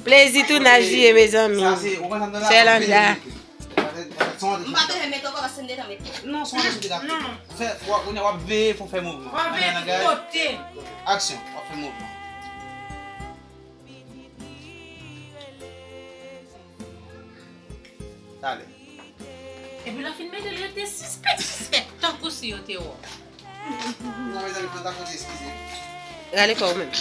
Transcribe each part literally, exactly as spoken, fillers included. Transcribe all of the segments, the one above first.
Plezi tounaj li ye, mezanmi. Sè Landa. M pa bezwen mete ankò paske m deja mete. Non, se yon de sou de kapte. Fè, w ap, w ap veye pou fè mouvman. W ap veye pou kote. Aksyon, w ap fè mouvman. Talè. Epi lè w fin mete l, yo te sispèk, sispèk, tankou si yo te wè w. Non, mezanmi, fò n ta konte, eskize. Rale kò w menm.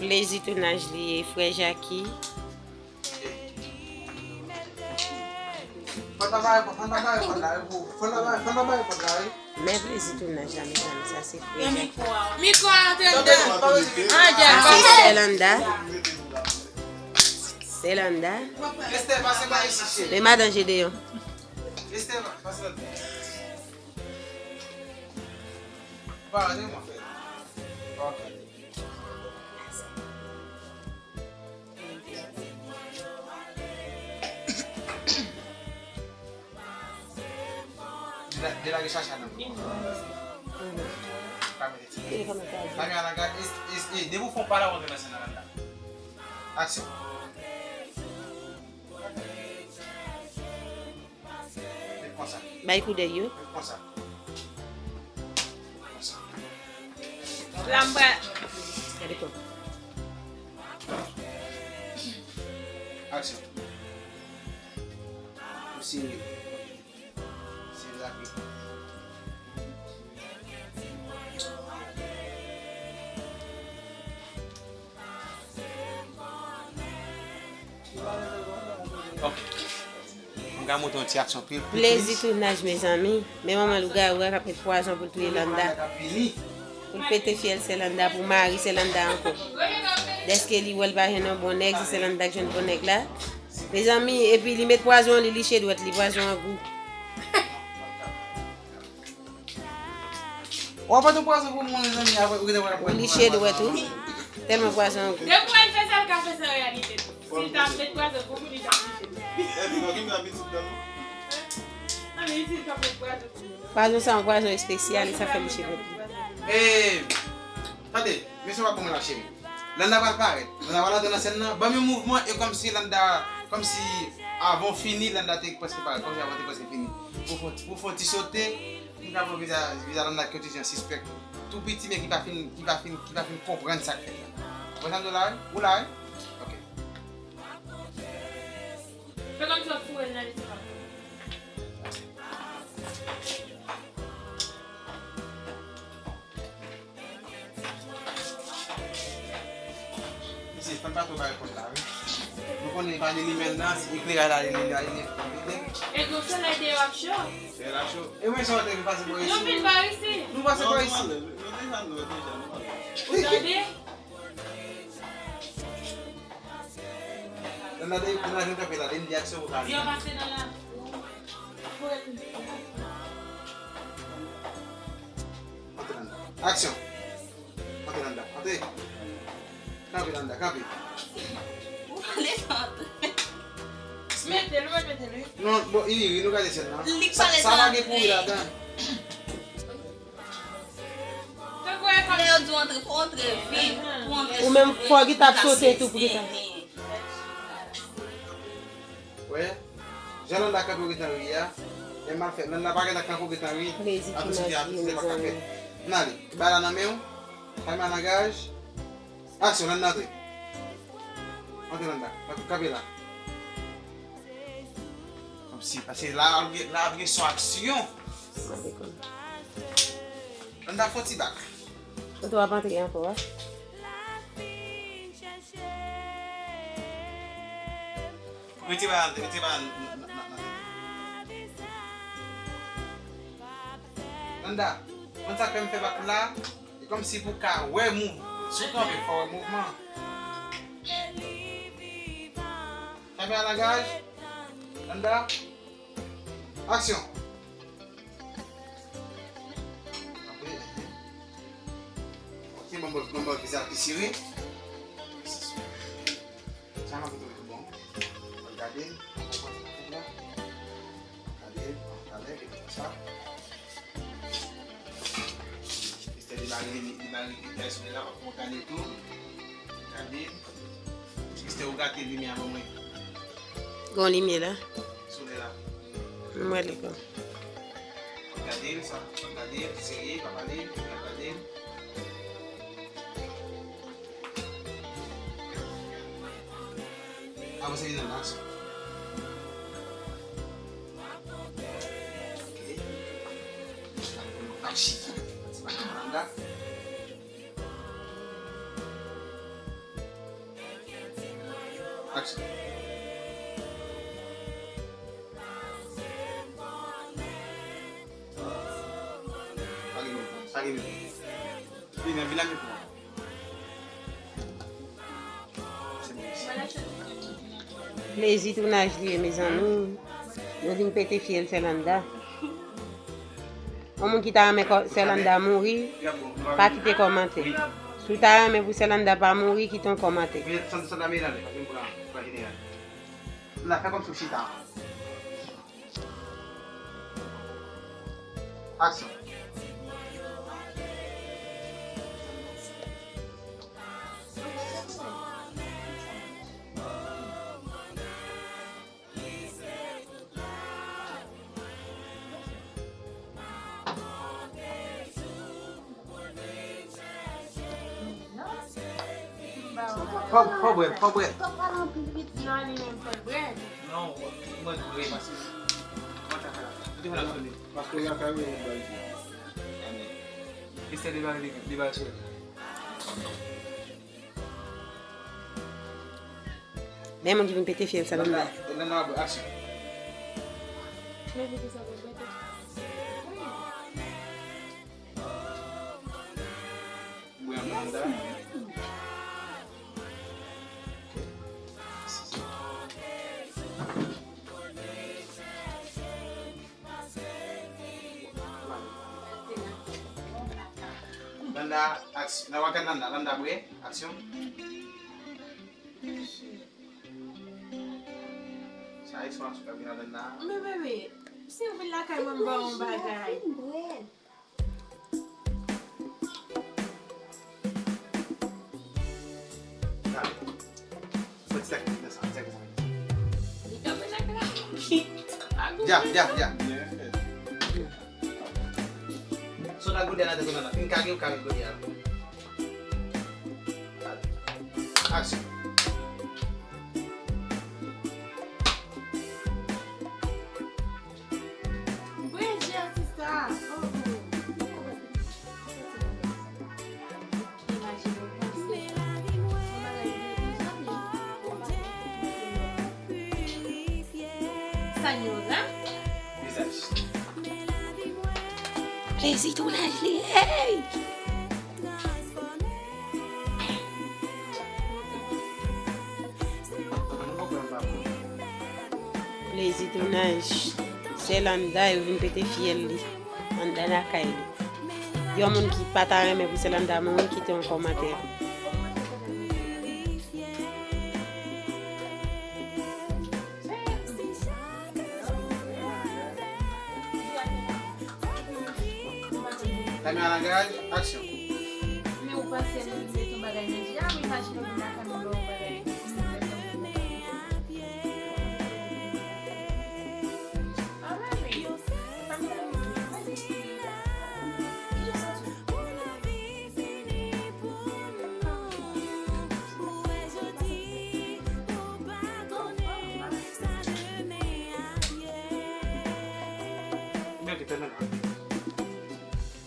Plezi tounaj li ye, frè Jaki. Fò n pa bare pòt, fò n pa bare pòt la, wi, pou, fò n pa bare, fò n pa bare pòt la, wi. Men plezi tounaj la, mezanmi, sa se frè Jaki. Mikwo a, te anndan. Sa se sè Landa. Sè Landa. Esther, pase pa isi, cheri. Men madan Jedeyon. Esther, pase la. Pale, mwen. Ok. Delage chacha nan men w. Kamera ti. Kamera nan gad, e, e, e, depi w fè yon pa la, w antre nan sèn nan la. Aksyon. Fè konsa. Bay koudèy yo. Fè konsa. Konsa. La m pral. Gade kò. Aksyon. Ou serye. Serye la pi. Ok. Mwen ka montre yon ti aksyon pi, pi plis. Plezi tounaj, mezanmi. Men manman lougawou a k ap met pwazon pou l touye Landa. Pou l pete fyèl sè Landa, pou mari sè Landa ankò. Dèske li wè l pa jwenn yon bon nèg, se sè Landa k jwenn bon nèg la. Mezanmi, epi li met pwazon, li liche dwèt li, pwazon an gou. W ap pote pwazon pou moun, mezanmi, apre ou gentan pral pran. Ou liche dwèt ou. Tèlman pwazon an gou. Depi w fè sa, l ka fè sa an reyalite tou. Si l t ap met pwazon pou moun, li t ap liche dwèt. Epi, non, ki moun abitid nan nou? An, li di l t ap met pwazon pou moun. Pwazon sa, yon pwazon espesyal, e sa fè l liche dwèt li. E, tande, mesye w ap bon la, cheri. Landa pral parèt. Landa pral antre nan sèn nan. Ban m yon mouvman e kòmsi Landa, kòmsi avan w fini, Landa te prèske parèt. Kòmsi avan te prèske fini. Pou fè, pou fè yon ti sote, m ka pran viza, viza Landa ki yon ti jan sispèk. Tou piti, men ki pa fin, ki pa fin, ki pa fin konprann sa k fèt la. Ou konprann sa m di w la, wi? Ou la, wi? Ok. Fè kòmsi w ap foure l nan lespwa. Mesye, fò n pa twò bay pòt la, wi. Nou konnen pa gen limèn nan, si ekleraj la, li, li, li, li, li. E gon solèy deyò ap cho. Solèy la cho. E mwen, sa w te vin pase bò isi. Nou vin pa isi. Nou pase bò isi. Nou deja, nou deja, nou pase. Ou tande? Landa de, Landa jwenn kanpe la, de m di aksyon pou ka. Di yo pase nan la. Antre Landa. Aksyon. Antre Landa. Antre. Kanpe Landa, kanpe. Ou pale sa antre. Mete l, mete l, wi. Non, bon, iri, nou gade sèn nan. Sa, sa pa gen kouri ladan. Lè yo di w antre, fò w antre vit. Pou w antre. Ou menm, fò gita ap sote tou pou gita. Wè, jan Landa kanpe w gentan ri a, e mal fèt. Landa pa gentan kanpe w gentan ri. Plezi ki maji, mezanmi. N ale, bay la nan men w. Kamera nan gaj. Aksyon, Landa antre. Antre Landa, kanpe la. Kòmsi, paske la, la ap gen son aksyon. Landa fè yon ti bak. Ou tou ap antre ankò, a? Mete ba, mete ba nan, nan, nan, nan. Landa, konn sa k fè m fè bak la? E kòmsi pou ka wè mou-, si w kanpe, fò wè mouvman. Kamera nan gaj. Landa. Aksyon. Kanpe. Ok, ban m, ban m viza pi sere. Sa nan foto tou bon. Gade, gade, talè, gade sa. Esther li mari, li mari, li mari, li mari, li mari, tou. Gade. Mistè, ou gate limyè a ban mwen. Gon limyè la. Solèy la. M wè li gon. Gade l, sa. Gade l, serye, pa pale, gade l. Avanse vin nan aksyon. Ok. Tap chita. Ti pa nan la. Aksyon. Pa gen mikwo, pa gen mikwo. Vin, vin ak mikwo a. Plezi tounaj li ye, mezanmi. Yo vin pete fyèl Sè Landa. Yon moun ki ta renmen kò-, Sè Landa mouri, pa kite kòmantè. Si w ta renmen pou Sè Landa pa mouri, kite yon kòmantè. Aksyon. Fò, fò bwè, fò bwè. Non, li menm fò bwè. Non, mwen bwè paske mwen ta fè la. Mwen te fè la sou li. Paske y ap fè yon bal. Estè debal, debal sou li. Men moun ki vin pete fyèl sa nan men. Nan, nan, aksyon. Men pou ki sa pou pete? Bwè an Landa. Landa, aksyon. Nan wakè Landa, Landa bwè, aksyon. Sa e swa sou kabina Landa. Men bebe, si w vin lakay mwen, m ba w yon bagay. Gade. Fè ti taktik nan sa, ti taktik nan sa. Li kanpe nan kla. Dja, dja, dja. Sot ak gode a nan tèt ou nan. Fin kage ou kage gode a. Aksyon. Bredjè, sista. Oh, oh. Sanora. Plezi tounaj li, hey! Plezi tounaj. Sè Landa, yo vin pete fyèl li anndan lakay li. Yon moun ki pa ta renmen pou Sè Landa mouri, kite yon kòmantè. Kamera nan garaj, aksyon. Men ou panse m met yon bagay nan je a, ou imajine w vin lakay mwen ba w yon bagay.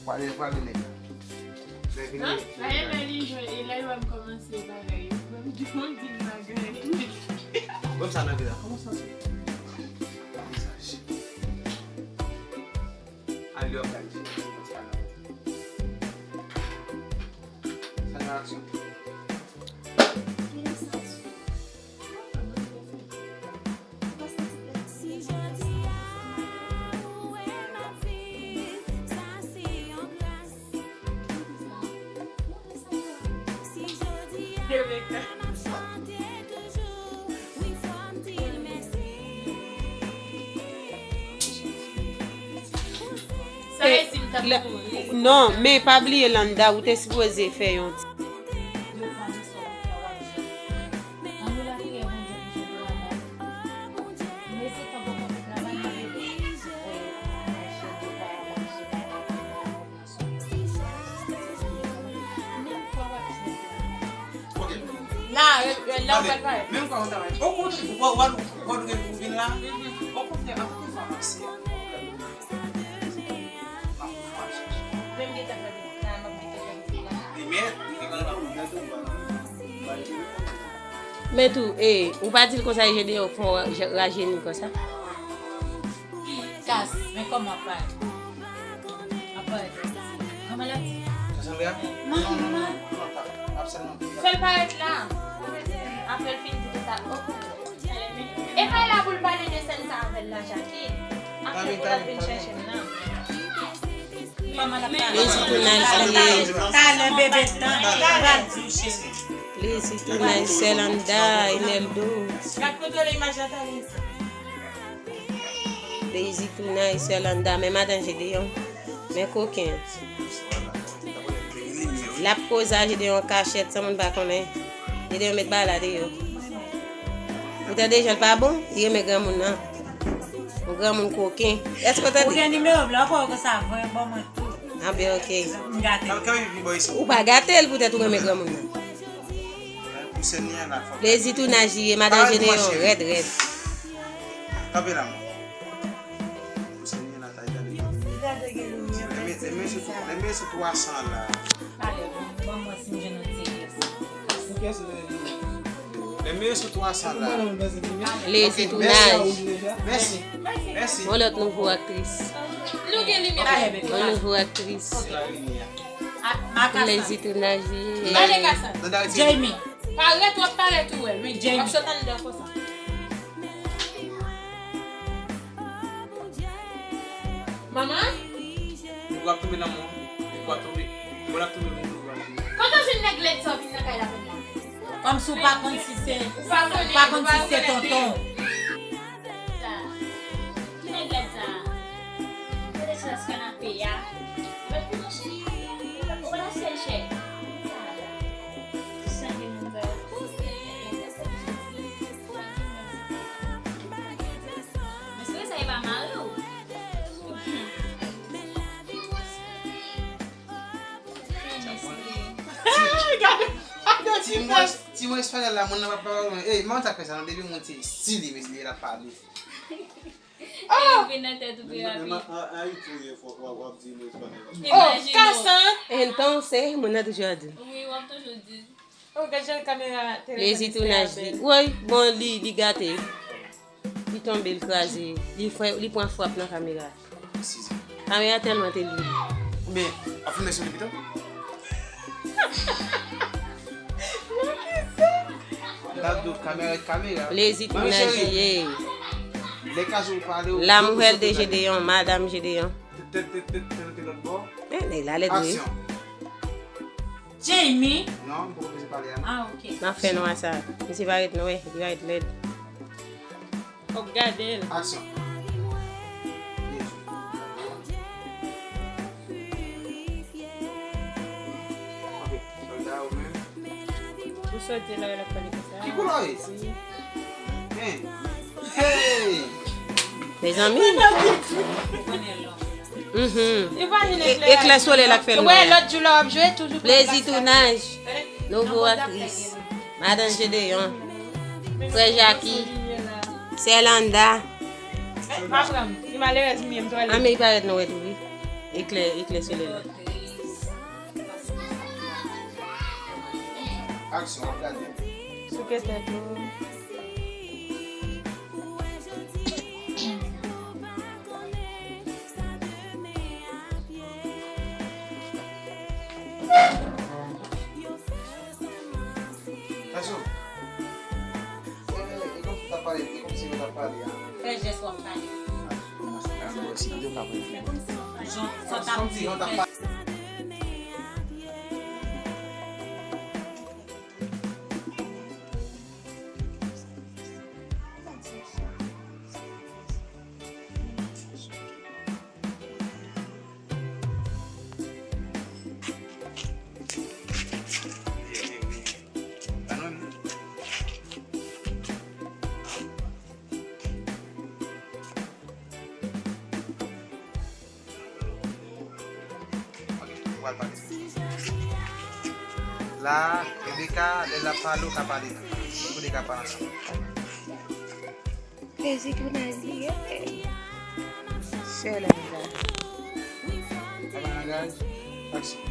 Pwale, pwale nèg la. Lè vini, lè vini. Lè li jwe, e lè yo wè m kòmanse bagay, yo di m di bagay. Bon, sa nan vi la, kòman sa se? Al yo ap gade. Sa nan aksyon. Sa e si m t ap mouri. Non, men pa bliye Landa, ou te sipoze fè yon ti. La, la, ou pral parèt. Menm kòman sa va? Okontrè, ou, ou, ou, ou vin la? Okontrè, anpil fwa m ap se a. Menm gen tan fè vizit la, m ap gen tan fè vizit la. Li mèt, li gen tan fè vizit la. Men tou, e, ou pa di l konsa, Jedeon fè w rajeuni konsa? Kas, men kòman w ap parèt? W ap parèt. Kòman l ap di? Sa sanble a? Manman. Fè l parèt la. Apre l fin di konsa, oke. E pa la pou l pale de sèn sa avè l la, Jackie. Apre pou l ap vin chèche m nan. Plezi tounaj li ye. Talè bebe tan, talè. Plezi tounaj, Sèlanda, Eneldo. Gad kote imaj la talè. Plezi tounaj, Sèlanda, men madan Jedeon. Men koken. L ap koze a Jedeon kachèt, san moun pa konnen. Jedeon met bagay la deyò. Ou tande jan l pa bon? Li renmen granmoun nan. Yon granmoun koken. Èske w tande? Ou gen nimewo m la, ou pa wè konsa vre, ban mwen tou. Anben, oke. M gate l. Ou pa gate l poutèt ou renmen granmoun nan. Plezi tounaj li ye, madan Jedeon, rèd, rèd. Kanpe la, man. Pou Senyè la, ta gade. Lè men, lè men sou, lè men sou twa san la. Ale, ban mwen si m jwenn yon ti pyès. Yon pyès ou vle di? Lè men sou twa san la. Plezi tounaj. Mèsi. Mèsi. Mèsi. Yon lòt nouvo aktris. Nou gen limit. Yon nouvo aktris. Plezi tounaj li ye. Gade Kasan. Jamie. Parèt, w ap parèt ou wè l, wi. Jamie. W ap sot anndan konsa. Manman? Ou ap tonbe nan mwen. Ou ap tonbe. Ou ap tonbe nan mwen. Kote w jwenn nèg lèd sa w vin nan kay la konn la? Kòmsi w pa konn si se, ou pa konn si se tonton w. Sa. Ki nèg lèd sa? Kote chas kanape a? Mèt pou manje. Ou pa nan syèl chè. Sa. Chanje moun sa yo. Mesye sa e pa mari w. Gade, gade ti frè. Ti mwen espanyòl la, moun nan pa pale mwen. Ey, mwen ta fè sa non, depi moun se style mesye l ap pale. Vin nan tèt ou pi rapid. Oh, Kasan. Entonces, moun nan toujou ap di. Wi, w ap toujou di. Oh, gad jan kamera telefòn. Plezi tounaj li. Woy, bon, li, li gate. Li tonbe, li kraze. Li fè, li pran frap nan kamera. Kamera tèlman te lou. Oubyen, ap filme sou li pito? Gad do, kamera, kamera. Plezi tounaj li ye. Lè ka jou pale. La mujer de Gedeon, madanm Gedeon. Tèt, tèt, tèt, tèt, tèt lòt bò. Men nèg la lèd wi. Aksyon. Jamie. Non, m poko bezwen pale a non. Ah, ok. Nan fè nwa sa. Misye parèt nwa, li parèt lèd. Fòk gade l. Aksyon. Ok, sòlda ou menm. Ou soti la, w ap pale konsa. Ki koulè w ye? Wi. Hey! Mezanmi. Mhm. Eklè solèy la k fè l nwè. Wè, lòt jou la w ap jwe, toujou. Plezi tounaj. Nouvo aktris. Madan Gedeon. Frè Jaki. Sè Landa. Pa pran m. Li malerèz m ye, m twò lèd. Anmè, li parèt nwè tou, wi. Eklè, eklè solèy la. Aksyon, w ap gade. Souke tèt ou. Aksyon. E kòmsi w t ap pale, e kòmsi w t ap pale a. Fè jès w ap pale. Jan, sa w t ap di. La, Rebecca, lè l ap pale, w ka pale tou. Nou tou de ka pale ansanm. Plezi tounaj li ye. Sè Landa. Papa Landa, aksyon.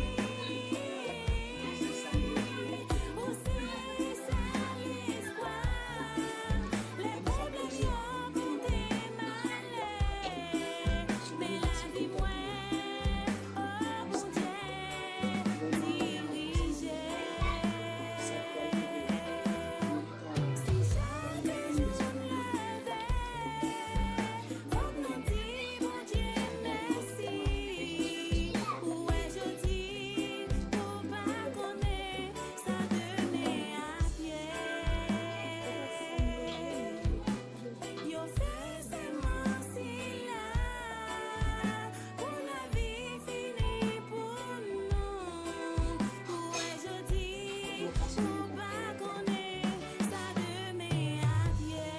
Yo fè sèman sila pou lavi fini pou nou. Ou wè jodi, ou pa konnen sa demen ap ye.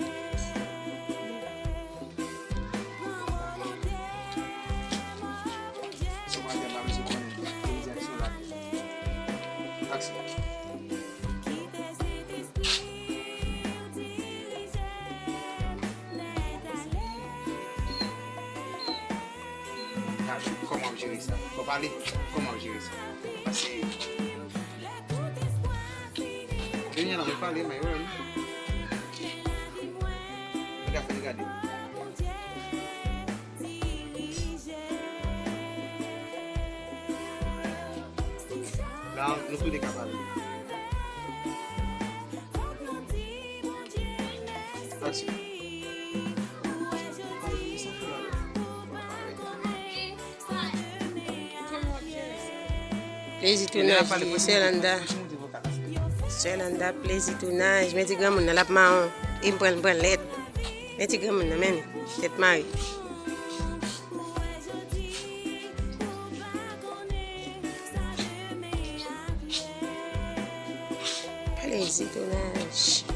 Pran volonte mò Bondye. Aksyon. Kite Sentespri w dirije m nèt ale. Gade kòman w ap jere sa. Fò pale, kòman w ap jere sa. Pase Daniel anvi pale, may wè li. Li ka fè l gade. La, nou tou de ka pale. Aksyon. Plezi tounaj li, Sè Landa. Sè Landa, plezi tounaj. Men ti granmoun nan, l ap mawon. E m pran l, m pran lèt. Men ti granmoun nan, men li. Tèt mare. Plezi tounaj.